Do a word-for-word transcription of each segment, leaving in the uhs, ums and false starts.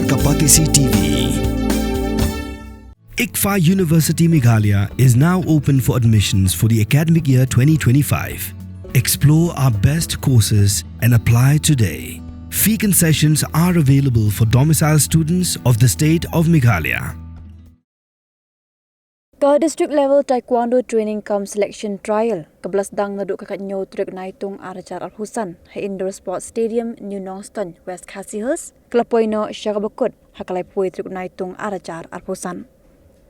Kapatisi T V. ICFAI University Meghalaya is now open for admissions for the academic year twenty twenty-five. Explore our best courses and apply today. Fee concessions are available for domicile students of the state of Meghalaya. Ka District Level Taekwondo Training cum Selection Trial kaba la sdang naduh ka khathynñiew tarik Naitung arhajar arphew san ha Indoor Sports Stadium, New Nongstoiñ, West Khasi Hills, ka la poi noh sha kaba kut ha ka laiphew tarik Naitung arhajar arphew san.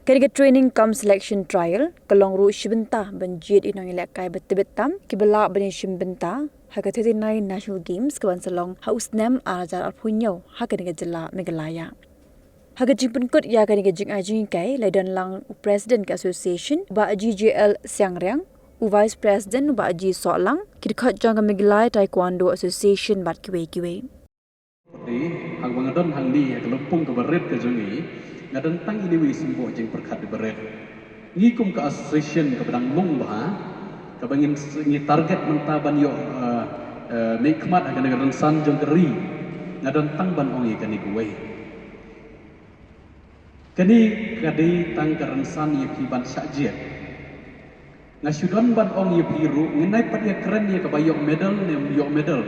Kane ka Training cum Selection Trial ka long ruh shi bynta ban jied ïa ki nongïalehkai ba tbit tam kiba lah ban ïashim bynta ha ka thirty-nine National Games kaban sa long ha u snem arhajar arphew hynñiew ha kane ka jylla Meghalaya. Ha ka jingpynkut ïa kane ka jingai jinghikai la don lang u President ka Association, Bah G J L Siangriang, u Vice President, Bah G Sohlang, ki dkhot jong ka Meghalaya Taekwondo Association bad kiwei kiwei. Te, haba nga don hangne ha ka lympung kaba rit ka jong ngi, nga don tang ine i symboh jingpyrkhat iba rit. Ngi kum ka association kaba dang lung bha, kaba ngin s-, ngi target mynta ban ïoh, eh, eh, mihkhmat ha kane ka rynsan jong ka ri. Nga don tang ban ong ïa kane kawei. Kane ka dei tang ka rynsan ïa phi ban shah jied. Nga shu don ban ong ïa phi ruh, ngin nai pat ïakren ïa kaba ïoh medal ne ym ïoh medal.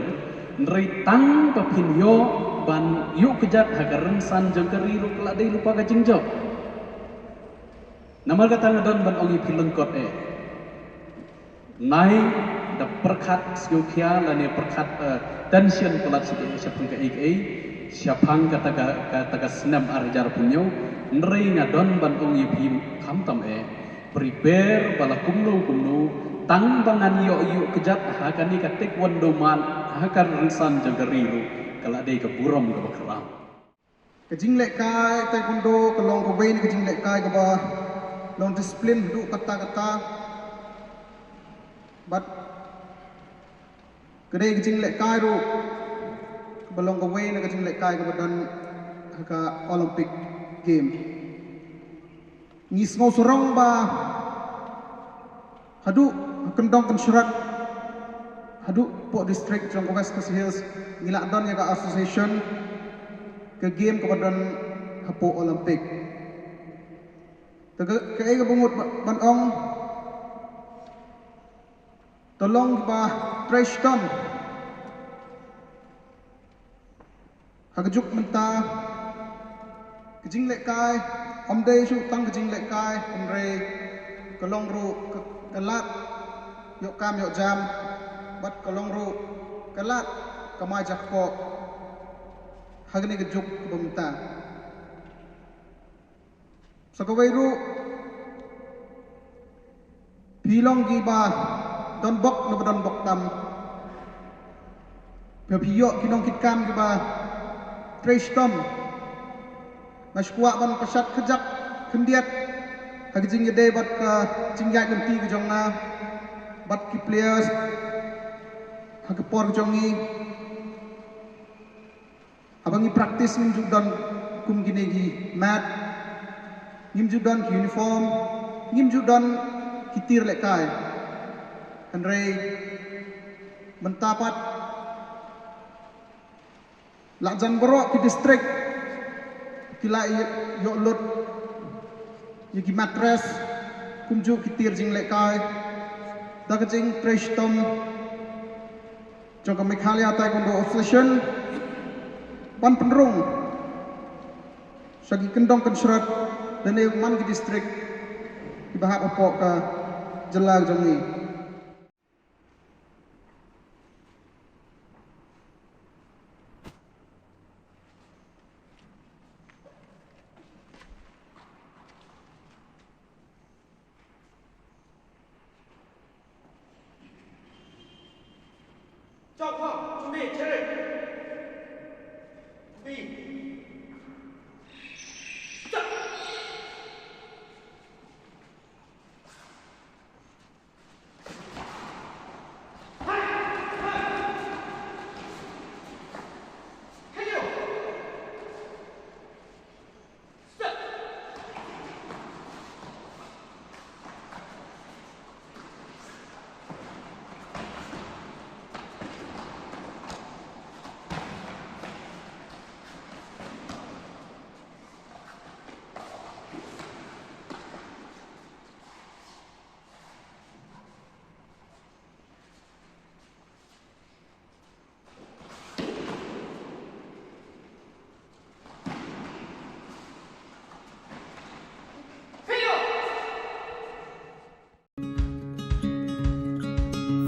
Hynrei tang ba phin ïoh ban ïoh kjat ha ka rynsan jong ka ri ruh ka la dei lypa ka jingjop. Namar kata nga don ban ong ïa phi lyngkot eh. Nai da pyrkhat sngewkhia lane pyrkhat, eh, tension palat sha, shaphang kaei kaei, shaphang kata ka, kata ka snem arhajar arphew hynñiew, hynrei nga don ban ong ïa phi khamtam eh, prepare ba la kumno kumno, tang ba ngan ïoh ïoh kjat ha kane ka taekwondo mat, ha ka rynsan jong ka ri ruh, ka la dei ka burom kaba khraw. Ka jinglehkai taekwondo ka long kawei na ka jinglehkai kaba long discipline haduh katta katta. Bad ka dei ka jinglehkai ruh kaba long kawei na ka jinglehkai kaba don ha ka Olympic Game. Ngi sngew sarong ba haduh kyndong kynshrut, haduh poh district jong ka West Khasi Hills, ngi lah don ïa ka association, ka game kaba don hapoh Olympic. Te ka, kaei kaba ngut ba-, ban ong, to long kiba trei shitom. Ha ka juk mynta, ka jinglehkai, ym dei shuh tang ka jinglehkai, hynrei ka long ruh ka, ka lad ïoh kam ïoh jam, bad ka long ruh ka lad kamai jakpoh ha kane ka juk kaba mynta. Sa kawei ruh, phi long kiba don bok ne ba don bok tam. Phi, phi ïoh ki nongkitkam kiba trei shitom. Nga sngewkwah ban pynshad kjat khyndiat ha ka jingïadei bad ka jingïaid lynti ka jong nga bad ki players ha ka por ka jong ngi. Haba ngi practice ngim ju don kum kine ki mat, ngim ju don ki uniform, ngim ju don ki tiar lehkai. Hynrei mynta pat la jan baroh ki district ki la ïoh lut ïa ki mat dress kumjuh ki tiar jinglehkai da ka jingtrei shitom jong ka Meghalaya Taekwondo Association ban pynrung sha ki kyndong kynshrut lane man ki district kiba hap hapoh ka jylla jong ngi.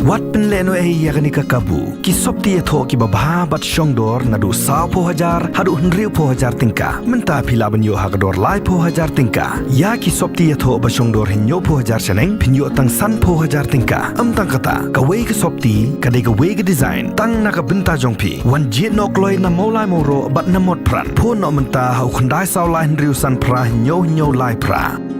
Wat pynlehnohei ïa kane ka kabu. Ki sopti ïathoh kiba bha bad shongdor naduh sawphew hajar haduh hynriewphew hajar tyngka. Mynta phi lah ban ïoh ha ka dor laiphew hajar tyngka. Ïa ki sopti ïathoh ba shongdor hynñiewphew hajar shaneng phin ïoh tang sanphew hajar tyngka. Ym tang kata, kawei ka sopti ka dei kawei ka design tang na ka bynta jong phi. Wan jied noh kloi na Mawlai Mawroh bad na Motphran. Phone noh mynta ha u khyndai saw lai hynriew san phra hynñiew hynñiew lai phra.